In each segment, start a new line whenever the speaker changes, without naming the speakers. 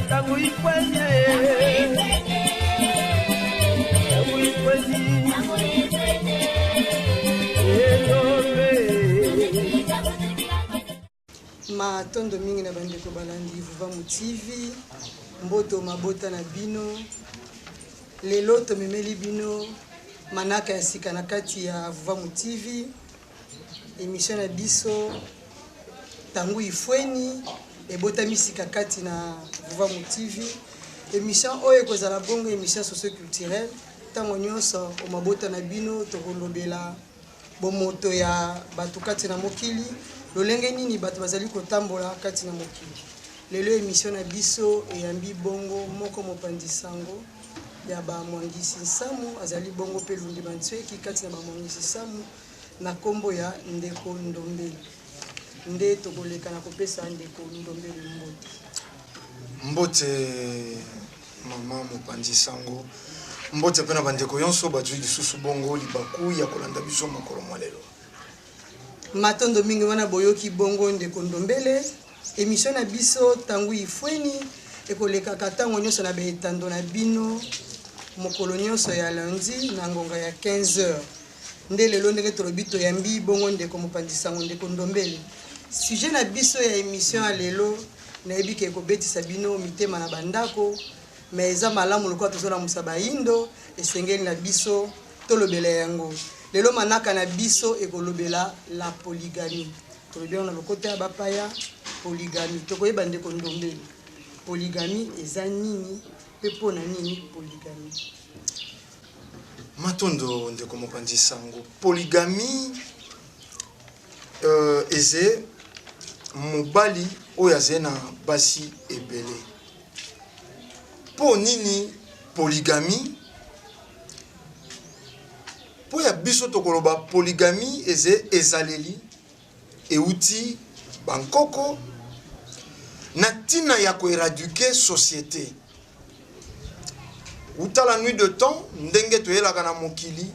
Tangu ikwenye Tangu ikwenye Elombe.
Matondo mingi na bandeko balandi Vuvamu TV, mboto mabota na bino. Lelo tomemeli bino manaka ya sika na kati ya Vuvamu TV, emission na biso Tangu Ifweni ebotami sika kati na Vuvamu TV. Emission oyo ekozala bongo emission socio-culturelle, ntango nyonso omabota na bino tokolobela bomoto ya bato kati na mokili, lolenge nini bato bazali kotambola kati na mokili. Lelo emission na biso eyambi bongo moko mopanzi sango ya ba Mwangisi Nsamu, azali bongo pe Lundi Bantsweki kati na ba Mwangisi Nsamu na kombo ya Ndeko Ndombele. Nde tokoleka na kopesa Ndeko Ndombele mbote.
Mbote mama mopanzi sango, mbote pe na bandeko yonso bazwi lisusu bongo libaku ya kolanda biso mokolo mwa lelo.
Matondo mingi wana boyoki bongo Ndeko Ndombele. Emission na biso Tangu Ifweni ekolekaka tango nyonso na baetando na bino mokolo nyonso ya lundi na ngonga ya 15 heures. Nde lelo ndenge tolobi toyambi bongo ndeko mopanzi sango Ndeko Ndombele. Sujet na biso ya emission ya lelo nayebi ke ekobetisa bino mitema na bandako, mais eza malamu lokola tozolamusa bayindo, esengeli na biso tolobela yango. Lelo manaka na biso ekolobela la polygamie. Tolobi yango na lokota ya bapaya, polygamie. Tokoyeba Ndeko Ndombele, polygamie eza nini pe mpo na nini polygamie?
Matondo ndeko mopanzi sango. Polygamie eze mobali oyo aze na basi ebele. Mpo nini polygamie? Mpo ya biso tokoloba polygamie eze ezaleli euti bankoko na ntina ya koeradiquer société. Uta la nuit de temps ndenge toyelaka na mokili,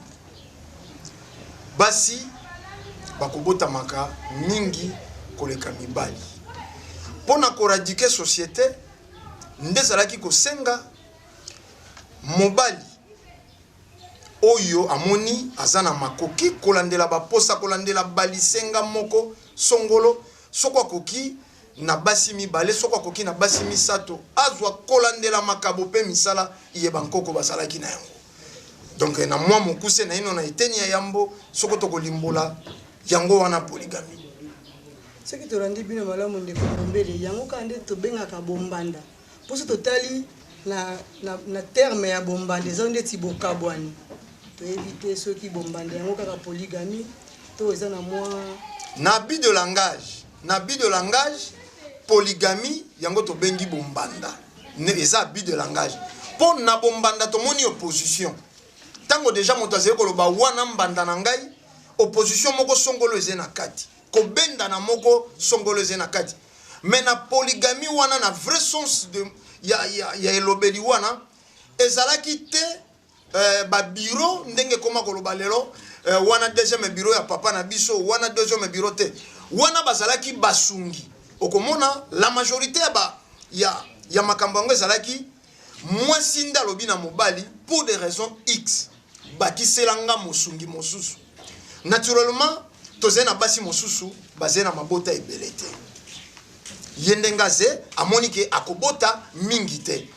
basi bakobotamaka mingi koleka mibali. Mpo na koradike société nde ezalaki kosenga mobali oyo amoni aza na makoki kolandela baposa, kolandela balisenga moko songolo, soko akoki na basi mibale, soko akoki na basi misato, azwa kolandela makabo pe misala iye bankoko bazalaki na yango. Donc na mwa mokuse naino na eteni ya yambo, soko tokolimbola yango wana polygamie.
Soki tolandi bino malamu ndeko Ndombele, yango kaka nde tobengaka bombanda. Po soki totali na terme ya bombanda eza ndeti bokabwani. Toyebi te soki bombanda yango kaka polygamie to eza na mwa
Na abus de langage, na abus de langage, polygamie yango tobengi bombanda. Ne, eza abus de langage. Po na bombanda tomoni opposition. Tango deja moto azali koloba wana mbanda na ngai, opposition moko songolo eza na kati. Kobendana moko songolo eza na kati. Mais na polygamie wana na vrai sens de ya elobeli wana ezalaki te ba bureau ndenge ekoma koloba lelo wana deuxième bureau ya papa na biso, wana deuxième bureau te. Wana bazalaki basungi. Okomona la majorité ya makambo yango ezalaki mwasi nde alobi na mobali pour des raisons X bakisela nga mosungi mosusu. Naturellement tozali na basi mosusu bazali na mabota ebele te. Ye ndenge aze amoni ke akobota mingi te.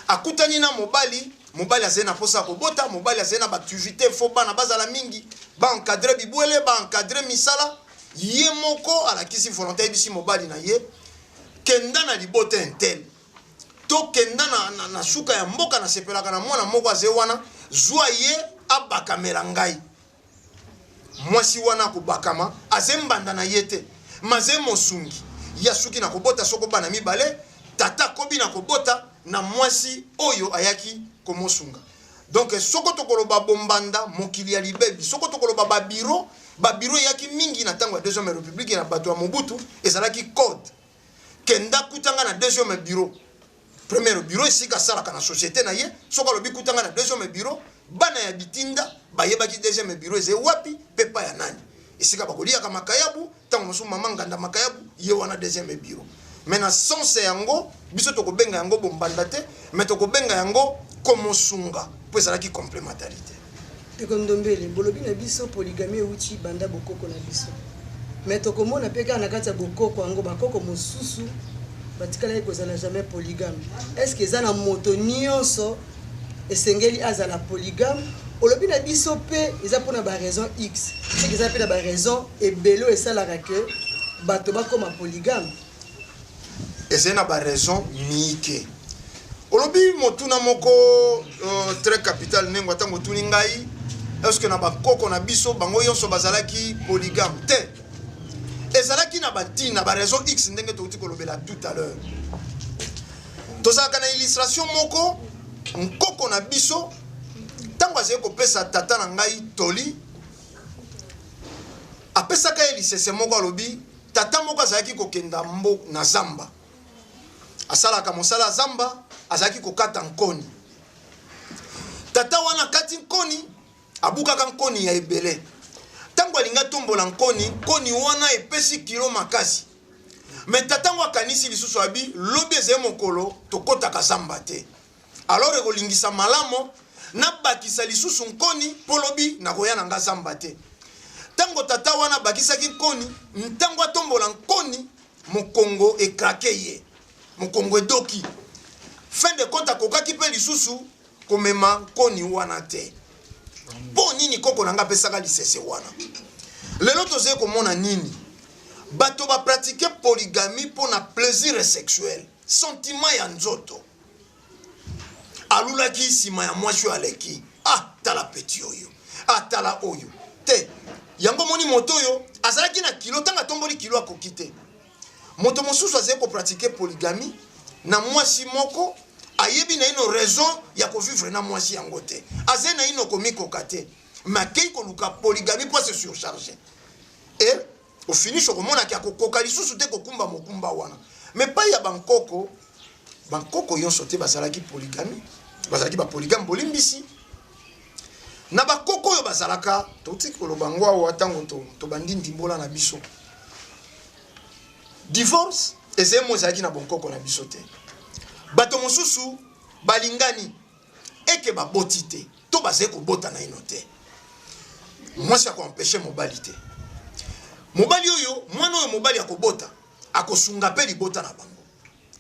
Akutani na mobali, mobali azali na posa ya kobota, mobali azali na ba activité, faut bana bazala mingi, ba encadrer bibwele, ba encadrer misala. Ye moko alakisi volonté, ayebisi mobali na ye kenda na libota intel, to kenda na suka ya mboka, nasepelaka na mwana moko aze wana, zwa ye abakamela ngai. Mwasi wana akobakama, aze mbanda na ye te, maze mosungi ya suki na kobota soko bana mibale, tata akobi na kobota na mwasi oyo ayaki komosunga. Donc soko tokoloba bombanda mokili ya libebi, soko tokoloba ba bureau, ba bureau eyaki mingi na tango ya deuxième république na bato ya Mobutu, ezalaki code. Kenda kutanga na deuxième bureau. Premier bureau esika asalaka na société na ye, soko alobi kutanga na deuxième bureau, bana ya bitinda bayebaki deuxième bureau eze wapi pe pa ya nani. Esika bakoliaka makayabu, tango mosusu mama nganda makayabu ye wana deuxième bureau. Mais na sens yango, biso tokobenga yango bombanda te, mais tokobenga yango komosunga, mpo ezalaki complémentarité.
Ndeko Ndombele, bolobi na biso polygamie euti banda bokoko na biso, mais tokomona mpe kaka na kati ya bokoko yango bakoko mosusu batikalaki kozala jamais polygame. Est ce que eza na moto nyonso esengeli azala polygame? Olobi na biso mpe eza mpona baraison x, seke eza mpe na baraison ebele oyo esalaka ke bato bakoma polygame.
Ezali na baraison miike. Olobi motuna moko très capital, ndenge ntango otuni ngai est ce que na bakoko na biso bango nyonso bazalaki polygame te, ezalaki na batina, baraison x, ndenge touti kolobela tout à l'heure. Tozalaka na illustration moko. Nkoko na biso, ntango azali kopesa tata na ngai toli, apesaka ye lisese moko. Alobi tata moko azalaki kokenda mbo na zamba, asalaka mosala ya zamba, azalaki kokata nkoni. Tata wana akati nkoni, abukaka nkoni ya ebele. Ntango alingi atombola nkoni, nkoni wana epesi kilo makasi. Mais tata ngo akanisi lisusu, abi lobi ezali mokolo tokɔtaka zamba te, alors ekolingisa malamu nabakisa lisusu nkoni mpo lobi nakoya na nga zamba te. Ntango tata wana abakisaki nkoni, ntango atombola nkoni, mokongo ecraquer ye, mokongo edoki. Fin de compte, akokaki mpe lisusu komema nkoni wana te. Mpo nini koko na nga apesaka lisese wana? Lelo tozali komona nini? Bato bapratiquer polygamie mpo na plaisir sexuel, sentiment ya nzoto. Alulaki nsima ya mwasi oyo aleki: "Ah, tala petit oyo, ah, tala oyo te." Yango moni moto oyo azalaki na kilo, ntango atomboli kilo, akoki te. Moto mosusu azali kopratiquer polygamie na mwasi moko, ayebi naino raison ya kovivre na mwasi yango te, azali naino komikoka te, mais akei koluka polygamie mpo ase surcharge. E au finish, okomonaki akokoka lisusu te kokumba mokumba wana. Mais pai ya bankoko, bankoko nyonso te bazalaki polygamie, bazalaki bapolygame. Bolimbisi, na bakoko oyo bazalaka, touti koloba ngo awa ntango tobandi ndimbola na biso, divorce ezali mo ezalaki na bonkoko na biso te. Bato mosusu balingani eke baboti te to bazali kobota naino te, mwasi akoempêcher mobali te. Mobali oyo, mwana oyo mobali akobota, akosunga mpe libota na bango.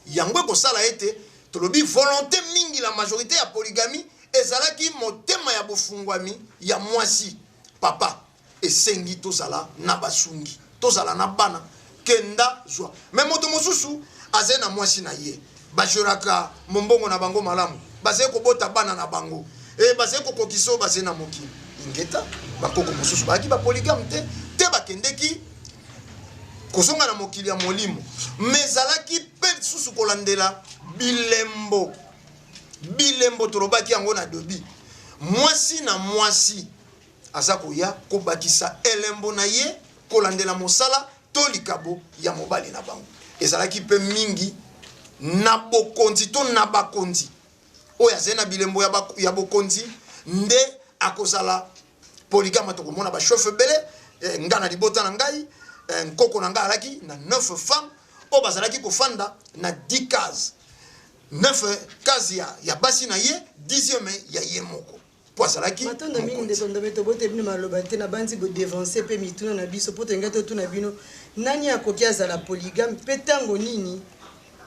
Yango ekosala ete tolobi volonté mingi, la majorité ya polygamie ezalaki motema ya bofungwami ya mwasi. Papa, esengi tozala na basungi, tozala na bana, kenda zwa. Mais moto mosusu azali na mwasi na ye, bajuraka mombongo na bango malamu, bazali kobota bana na bango e bazali kokokisa oyo bazali na mokili. Ingeta, bakoko mosusu bazalaki bapolygame te te, bakendeki kozonga na mokili ya molimo. Mais ezalaki mpe lisusu kolandela bilembo. Bilembo, tolobaki yango na dobi, mwasi na mwasi aza koya kobakisa elembo na ye kolandela mosala to likabo ya mobali na bango. Ezalaki mpe mingi na bokonzi to na bakonzi. Oyo azali na bilembo ya bokonzi nde akozala polygame. Tokomona bachef ebele. Nga na libota na ngai, nkoko na ngai alaki na 9 femmes oyo bazalaki kofanda na 10 cases, 9 cases ya basi na ye, 10e ya ye moko, mpo azalaki
Matondo mingi.
mokonzi.
Ndeko Ndombe, tobote bino maloba te. Na bandi bodevancer mpe mituna na biso, mpo tolingai totuna bino nani akoki azala polygame mpe ntango nini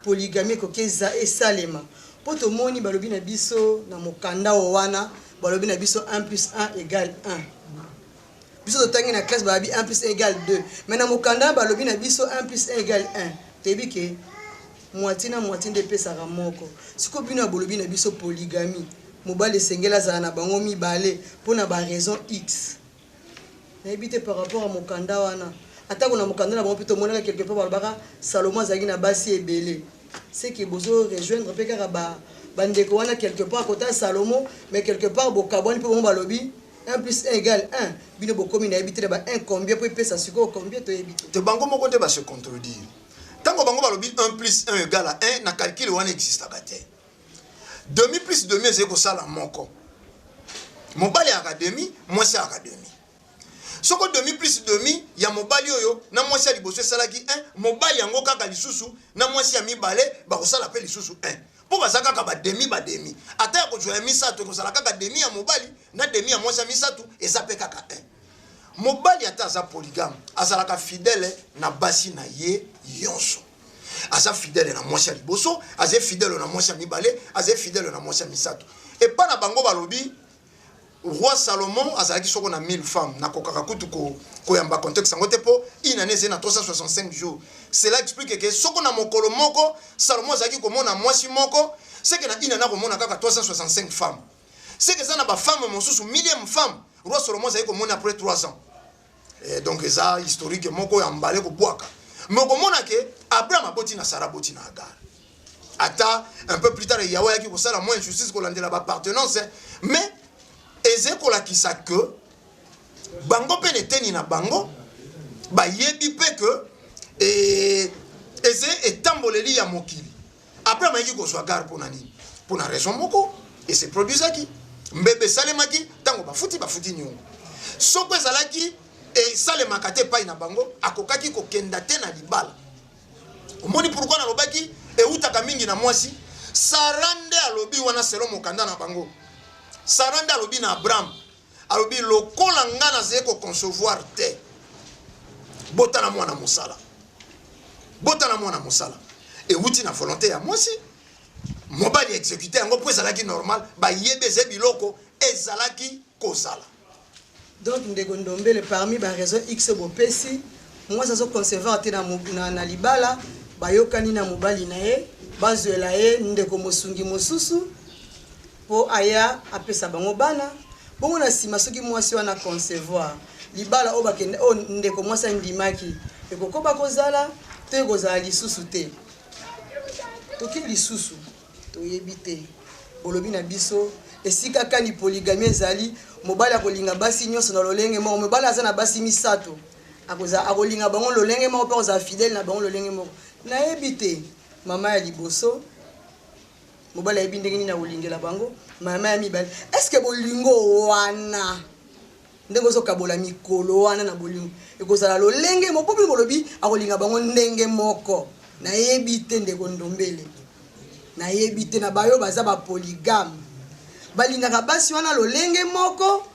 polygamie ekoki esalema. Mpo tomoni balobi na biso na mokanda o wana, balobi na biso 1 plus 1 égale 1. Biso totangi na classe, balobi 1 plus 1 égale 2, mais na mokanda balobi na biso 1 plus 1 égale 1. Toyebi ke moitié na moitié nde epesaka moko. Sikoyo bino ya bolobi na biso polygamie, mobali esengeli azala na bango mibale mpona baraison x. Nayebi te par rapport ya mokanda wana. Atako na mokanda na bango mpe tomonaka quelque part balobaka Salomo azalaki na basi ebele. C'est que bozo rejoindre mpe kaka bandeko wana quelque part kota Salomo, mais quelque part bokabwani, mpe bango balobi 1 plus 1 égale 1, bino bokomi nayebi te na ba 1 combien mpo epesa sikoyo combien, toyebi te.
Te, bango moko nde base contredire. Ntango bango balobi 1 plus 1 égale à 1, na calcul wana existaka te. Demi plus demi ezali kosala moko. Mobali ayaka demi, mwasi ayaka demi. Soko demi plus demi ya mobali oyo na mwasi ya liboso esalaki 1, mobali yango kaka lisusu na mwasi ya mibale bakosala mpe lisusu 1, mpo baza kaka bademi bademi. Ata ya kozwa ya misato, ekozala kaka demi ya mobali na demi ya mwasi ya misato, eza mpe kaka 1. Mobali ata aza polygame, azalaka fidèle na basi na ye nyonso. Aza fidèle na mwasi ya liboso, aza fidèle na mwasi ya mibale, aza fidèle na mwasi ya misato. Epa na bango balobi roi Salomon azalaki soko na 1000 femmes. Nakokaka kutu koyamba contexte yango te, mpo une année ezali na 365 jours. Cela explique ke soko na mokolo moko Salomon azalaki komona mwasi moko, seke na une année akomona kaka 365 femmes. Seke eza na bafemme mosusu, millième femme roi Salomon azalaki komona après 3 ans. Eh, donc eza historique moko ya mbale kobwaka. Mais okomona ke Abraham aboti na Sara, aboti na Agar. Ata un peu plus tard Yawe ayaki kosala mwa injustice kolandela baappartenance, mais eze kolakisa ke bango mpe na eteni na bango bayebi mpe ke eze etamboleli ya mokili. Abraham ayaki kozwa Agar mpo na nini? Mpo na raison moko ese produisaki mbebe esalemaki ntango bafuti niongo. Soko ezalaki esalemaka te epai na bango, akokaki kokenda te na libala. Omoni pourquoi nalobaki eutaka mingi na mwasi? Sara nde alobi wana selon mokanda na bango. Sara nde alobi na Abraham, alobi lokola nga nazali koconcevoir te, botala mwana mosala, botala mwana mosala. Euti na volonté ya mwasi, mobali exécuté yango mpo ezalaki normal. Bayebi eza biloko ezalaki kozala.
Donc ndeko Ndombele, parmi baraison x bopesi, mwasi azoconcevoir te na libala, bayokani na mobali na ye, bazwela ye ndeko mosungi mosusu mpo aya apesa bango bana. Bongo na nsima, soki mwasi wana concevoir, libala oyo bakende, oyo ndeko mwasi andimaki, ekokoba kozala to ekozala lisusu te? Toki lisusu toyebi te. Bolobi na biso esika kani polygamie ezali: mobali akolinga basi nyonso na lolenge moko. Mobali aza na basi misato, akolinga bango lolenge moko mpe akozala fidèle na bango lolenge moko? Nayebi te. Mama ya liboso, mobali ayebi ndenge nini akolingela bango. Mama ya mibale, est-ce bolingo wana, ndenge ozokabola mikolo wana na bolingo, ekozala lolenge moko? Mpo bino bolobi akolinga bango ndenge moko. Nayebi te, ndeko Ndombele, nayebi te. Na bayo baza bapolygame, balingaka basi wana lolenge moko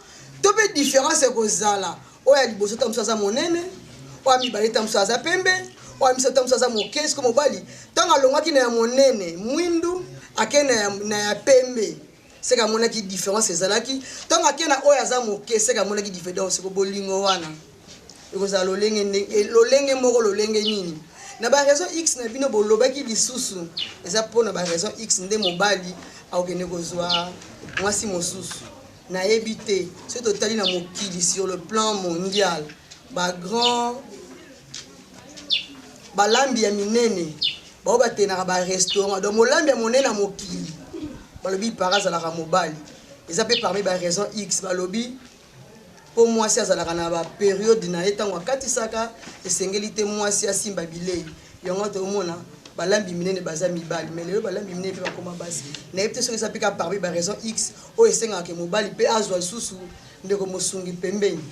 to mpe différence ekozala? Oyo ya liboso ta mosusu aza monene, oyo ya mibale ta mosusu aza pembe, oyo ya misato ta mosusu aza moke. Siko mobali, ntango alongwaki na ya monene mwindu, ake na ya pembe, seke amonaki différence ezalaki. Ntango ake na oyo aza moke, seke amonaki différence. Siko bolingo wana ekozala lolenge moko lolenge nini? Na baraison x na bino, bolobaki lisusu eza mpona baraison x nde mobali akokende kozwa mwasi mosusu. Nayebi te. Soki totali na mokili, sur le plan mondial, bagrand balambi ya minene bao batenaka barestaurant, donc molambi ya monene ya mokili, balobi para azalaka mobali. Eza mpe parmi baraison x. Balobi mpo mwasi azalaka na bapériode na ye, ntango akatisaka, esengeli te mwasi asimba bilei. Yango tomona balambi minene baza mibali, mais lelo balambi minene mpe bakoma basi. Nayebi te soki eza mpe ka parmi baraison x oyo esengaka ke mobali mpe azwa lisusu ndeko mosungi pembeni.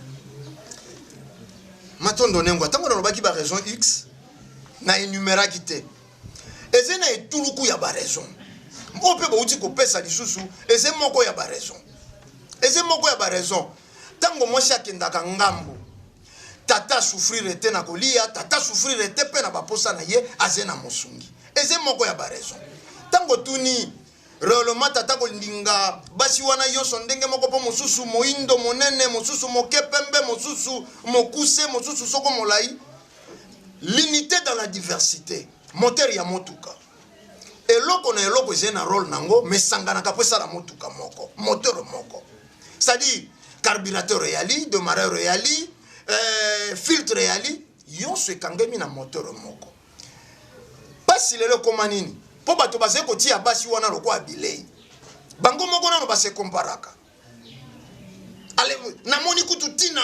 Matondo nengwa. Ntango nalobaki baraison x, na enumeraki te. Eza na etuluku ya baraison oyo mpe bouti kopesa lisusu, eza moko ya baraison, eza moko ya baraison. Ntango mwasi akendaka ngambo, tata asouffrir te na kolia, tata asouffrir te mpe na baposa na ye, aze na mosungi. Eza moko ya baraison. Ntango tuni réellement tata kolinga basi wana nyonso ndenge moko, mpo mosusu moindo monene, mosusu moke pembe, mosusu mokuse, mosusu soko molai, l'unité dans la diversité. Moteur ya motuka, eloko na eloko ezali na rôle nango, mais esanganaka mpo esala motuka moko, moteur moko. C'est-à-dire carburateur eyali, démarreur eyali, filtre eyali, nyonso ekangemi na moteur moko. Pasi lelo ekóma nini? Mpo bato bazali kotia basi wana lokola bilei. Bango moko nano base komparaka. Ale namoni kutu ntina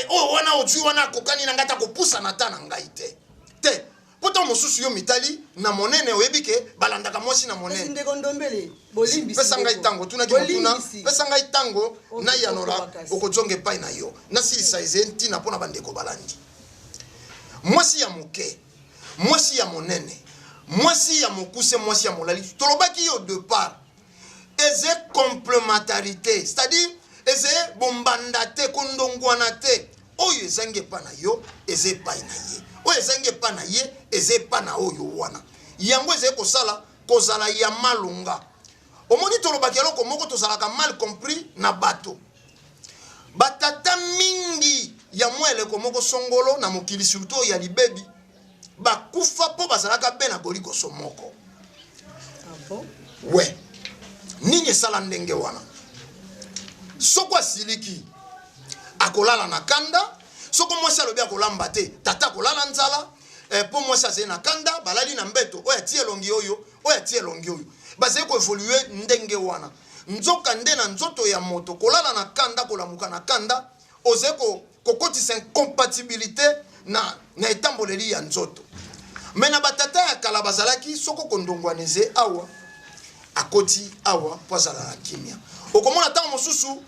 oyo wana ozwi wana akokani na ngai, ata kopusana ata na ngai te te. Mpo ntango mosusu yo mitali na monene, oyebi ke balandaka mwasi na
Kasi
monene.
ndeko Ndombele, bolimbisi.
Pesa ngai
Ndeko.
ntango otunaki motuna.
Bolimbisi.
Pesa ngai ntango
Ok,
nayanola.
okobakasi.
Okozonga epai na yo, nasilisa. Ezali ntina mpo na bandeko balandi. Mwasi ya moke, mwasi ya monene, mwasi ya mokuse, mwasi ya molali, tolobaki yo départ, eza complémentarité, c'est-à-dire eza bombanda te, kondongwana te. Oyo ezangi epa na yo eza epai na ye, oyo ezangi epa na ye eza epa na oyo wana. Yango ezali kosala kozala ya malonga. Omoni, tolobaki eloko moko, tozalaka mal compris na bato. Batata mingi ya mwa eleko moko songolo na mokili, surtout oyo ya libebi, bakufa mpo bazalaka be na golikoso moko.
Ah bon?
We nini esala ndenge wana? Soko asiliki, akolala na kanda. Soko mwasi alobi akolamba te, tata akolala nzala, mpo mwasi azali na kanda. Balali na mbeto, oyo atie elongi oyo, oyo atie elongi oyo, bazali koévoluer ndenge wana. Nzoka nde na nzoto ya moto, kolala na kanda, kolamuka na kanda, ozali kokotisa incompatibilité na etamboleli ya nzoto. Me na batata ya kala bazalaki, soko kondongwana eze awa, akoti awa mpo azala na kimia. Okomona ntango mosusu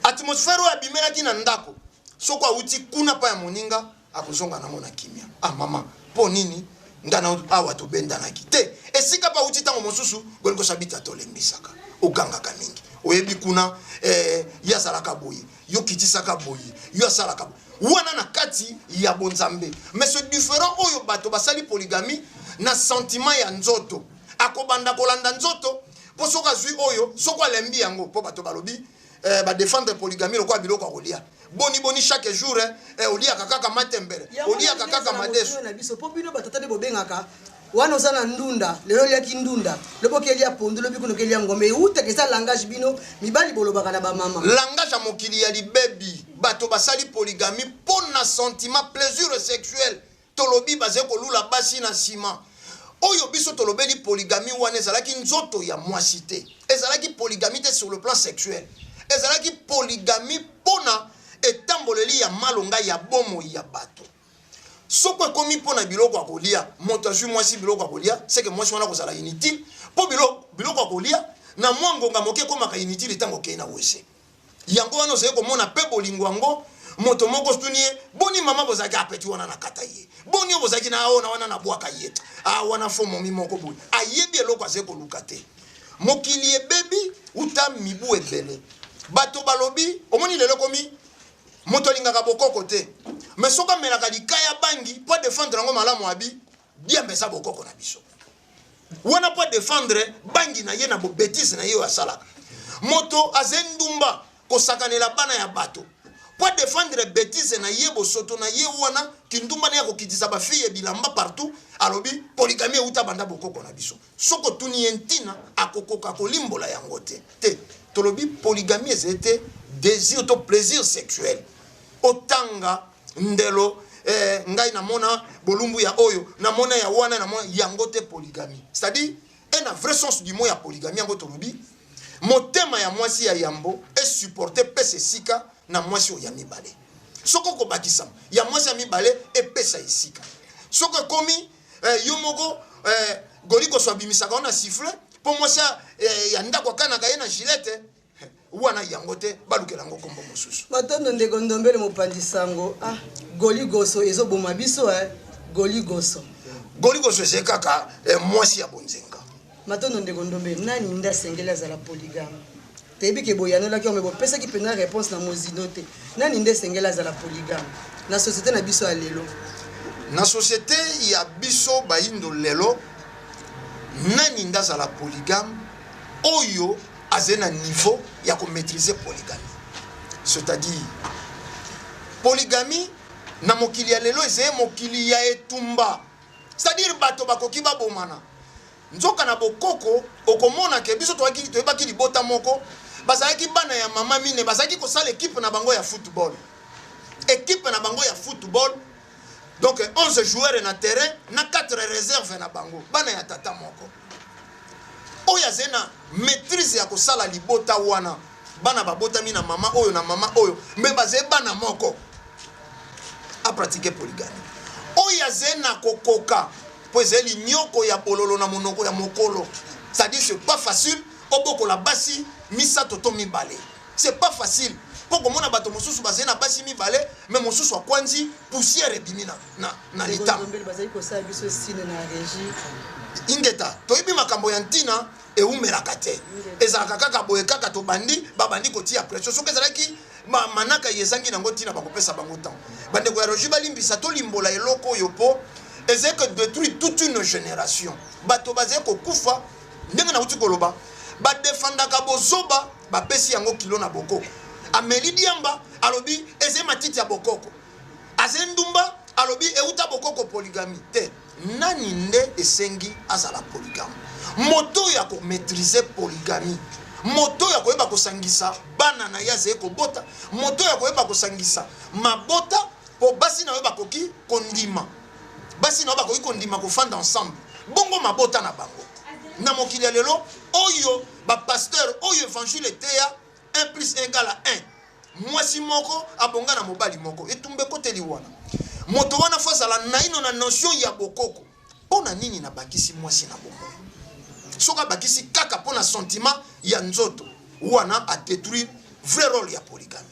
atmosphère oyo abimelaki na ndako, soko awuti kuna pa ya moninga, akozonga nango na kimia. Ah mama, mpo nini nga na awa tobendanaki te? Esika mpe awuti, ntango mosusu golikoso abita, tolembisaka, ogangaka mingi, oyebi kuna ye azalaka boye, yo kitisaka boye, yo asalaka boye wana na kati ya bonzambe. Mais c'est différent oyo bato basali polygamie na sentiment ya nzoto. Akobanda kolanda nzoto, mpo soki azwi oyo, soki alembi yango, mpo bato balobi badéfendre polygamie lokola biloko ya kolia. Boni boni chaque jour oliaka kaka matembele, oliaka kaka madesu?
Na biso, mpo bino batata nde bobengaka wana oza na ndunda. Lelo oliaki ndunda, lobi okelia pondu, lobi kuna okelia ngombe. Eutaka, eza langage bino mibali bolobaka na bamama.
Langage ya mokili ya libebi. Bato basali polygamie mpo na sentiment, plaisir sexuel. Tolobi bazali kolula basi na nsima. Oyo biso tolobeli polygamie wana, ezalaki nzoto ya mwasi te, ezalaki polygamie te sur le plan sexuel, ezalaki polygamie mpona etamboleli ya malonga ya bomoi ya bato. Soko ekomi mpona biloko ya kolia, moto azwi mwasi biloko ya kolia, seke mwasi wana kozala inutile, mpo biloko ya kolia na mwa ngonga moke ekomaka inutile ntango okei na wese. Yango wana ozali komona mpe bolingo yango. Moto moko tuni ye: "Boni mama, bozalaki apeti wana na kata ye? Boni oyo bozalaki na aona wana na bwaka ye a wana?" Fo momi moko boye ayebi eloko azali koluka te. Mokili ebebi uta mibu ebele. Bato balobi, omoni, lelo ekomi moto alingaka bokoko te, mais soki amelaka likaya bangi mpo adéfendre yango malamu, abi diamba eza bokoko na biso wana, mpo adéfendre bangi na ye na bobêtise na ye oyo asalaka. Moto azali ndumba, kosakanela bana ya bato, mpo adéfendre bêtise na ye, bosoto na ye wana, kindumba na ye, akokitisa bafille bilamba partout, alobi polygamie euta banda bokoko na biso. Soki otuni ye ntina, akokoka kolimbola yango te. Te, tolobi polygamie ezali te désir to plaisir sexuel. Otanga ndelo, ngai namona bolumbu ya oyo, namona ya wana, namona yango te polygamie. C'est-à-dire, e na vrai sens du mot ya polygamie, yango tolobi motema ya mwasi ya yambo esupporte, pesa esika na mwasi oyo ya mibale. Soki okobakisama ya mwasi ya mibale, epesa esika. Soki ekomi yo moko golikoso abimisaka wana sifflet, mpo mwasi ya ndako akanaka ye na gilete wana, yango te, balukela yango nkombo mosusu.
Matondo, ndeko Ndombele mopanzi sango. Ah, goligoso ezoboma biso, eh? Goligoso.
Goligoso ezali kaka mwasi ya bonzenga.
Matondo, ndeko Ndombele. Nani nde asengeli azala polygame? Toyebi ke boyanolaki yango, me bopesaki mpenza réponse na mozindo te. Nani nde esengeli azala polygame na société na biso ya lelo?
Na société ya biso bayindo lelo, nani nde azala polygame? Oyo azali na niveau ya komaîtriser polygamie. C'est-à-dire, polygamie na mokili ya lelo ezali mokili ya etumba, c'est-à-dire bato bakoki babomana. Nzoka na bokoko, okomona ke biso toyebaki libota moko, bazalaki bana ya mama mine, bazalaki kosala équipe na bango ya football, équipe na bango ya football, donc 11 joueurs na terrain na 4 réserve na bango, bana ya tata moko. Oyo azali na maîtrise ya kosala libota wana, bana babotami na mama oyo, na mama oyo, me bazali bana moko, apratike polygamie. Oyo Oyo azali na kokoka, mpo ezali linyoko ya bololo na monoko ya mokolo. C'est-à-dire, c'est pas facile obokola basi misato to mibale. C'est pas facile. Mpo komona bato mosusu bazali na basi mibale, mais mosusu akwanzi poussière ebimi na litama.
Bazali kosala biso sine na régie.
Ingeta, toyebi makambo ya ntina ewumelaka te. Ezalaka kaka boye, kaka tobandi, babandi kotia pression. Soki ezalaki manaka ezangi nango ntina, bakopesa bango temps. Bandeko ya régie balimbisa, tolimbola eloko oyo mpo ezali ko détruire toute une génération. Bato bazali kokufa ndenge nauti koloba, badefandaka bozoba, bapesi yango kilo na bokoko. Ameli diamba, alobi ezali matiti ya bokoko. Azali ndumba, alobi euta bokoko polygamie te. Nani nde esengi azala polygame? Moto oyo akomaîtriser polygamie, moto oyo akoyeba kosangisa bana na ye azali kobota, moto oyo akoyeba kosangisa mabota, mpo basi na yo bakoki kondima, basi na yo bakoki kondima kofanda ensemble, bongo mabota na bango. Na mokili ya lelo oyo, bapasteur oyo évangile eteya 1 plus 1 égale à 1, mwasi moko abonga na mobali moko, etumba ekoteli wana. Moto wana fo azala naino na notion ya bokoko. Mpo na nini nabakisi mwasi na bomoi? Soki abakisi kaka mpo na sentiment ya nzoto, wana adétruire vrai rôle ya polygamie.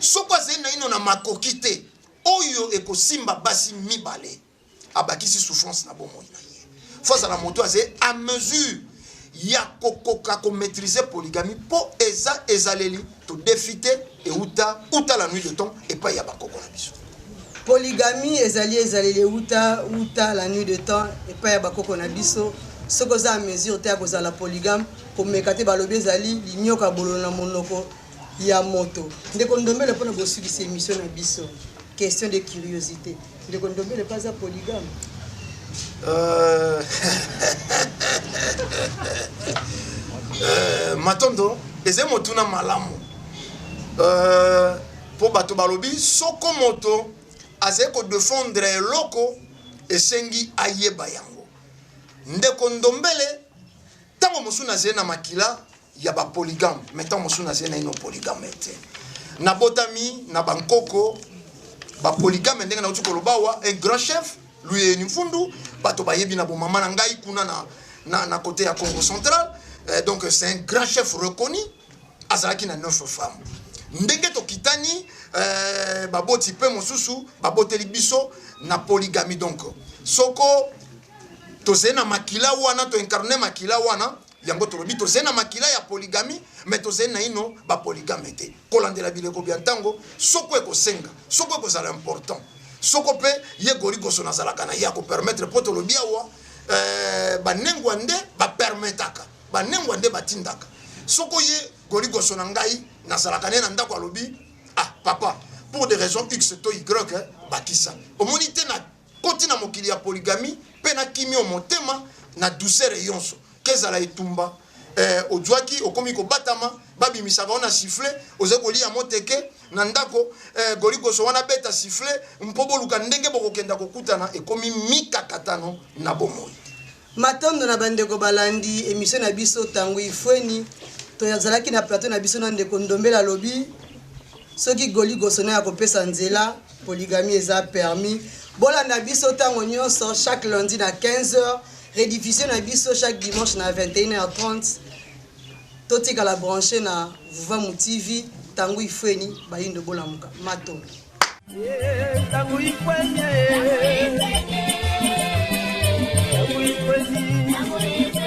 Soki azali naino na makoki te oyo ekosimba basi mibale, abakisi souffrance na bomoi na ye. Fo azala moto azali à mesure ya kokoka komaîtriser polygamie, mpo eza ezaleli todefi te, euta uta la nuit de temps epai ya bakoko na biso.
Polygamie ezali ezaleli euta uta la nuit de temps epai ya bakoko na biso. Soki oza à mesure te ya kozala polygame, komeka te. Balobi ezali linyoka bololo na monoko ya moto. Ndeko Ndombele, mpona bosukisa émission na biso, question de curiosité, ndeko Ndombele mpe aza polygame?
Matondo, ezali motuna malamu, mpo bato balobi soko moto azali kodefendre eloko, esengi ayeba yango. Ndeko Ndombele, ntango mosusu nazali na makila ya bapolygame, mais ntango mosusu nazali naino polygame te. Nabotami na bankoko bapolygame, ndenge nauti koloba awa, un grand chef Luyeni Mfundu, bato bayebi na bomama na ngai kuna na côté ya Congo Central. Donc c'est un grand chef reconnu, azalaki na neuf femmes. Ndenge tokitani, baboti mpe mosusu baboteli biso na polygamie. Donc soko tozali na makila wana, toincarne makila wana, yango tolobi tozali na makila ya polygamie, mais tozali naino bapolygame te. Kolandela bileko bya ntango, soko ekosenga, soko ekozala important, soko mpe ye gorigoso nazalaka na ye akopermettre, mpo tolobi awa banengwa nde bapermetaka, banengwa nde batindaka. Soko ye gorigoso na ngai nazalaka ne na ndako alobi: "Ah papa, pour des raisons x to y, bakisa." Omoni te, na koti na mokili ya polygamie mpe nakimi o motema na douceur nyonso. Kezala etumba, ozwaki, okomi kobatama, babimisaka yo na sifflet, ozali kolia moteke na ndako, goligoso wana beta sifflet mpo boluka ndenge bokokenda kokutana, ekomi mikakatano na bomoi.
Matondo na bandeko balandi émission na biso Ntango Ifweni. Tozalaki na plateau na biso na ndeko Ndombele. Alobi soki goligoso na ya kopesa nzela, polygamie eza permis. Bolanda biso ntango nyonso, chaque lundi na 15 h, rediffusion na biso chaque dimanche na 21h30. Totikala branché na Vuvamu TV. Ntango Ifweni, bayindo bolamuka. Matondo.
Ntango Ifweni, ntango Ifweni.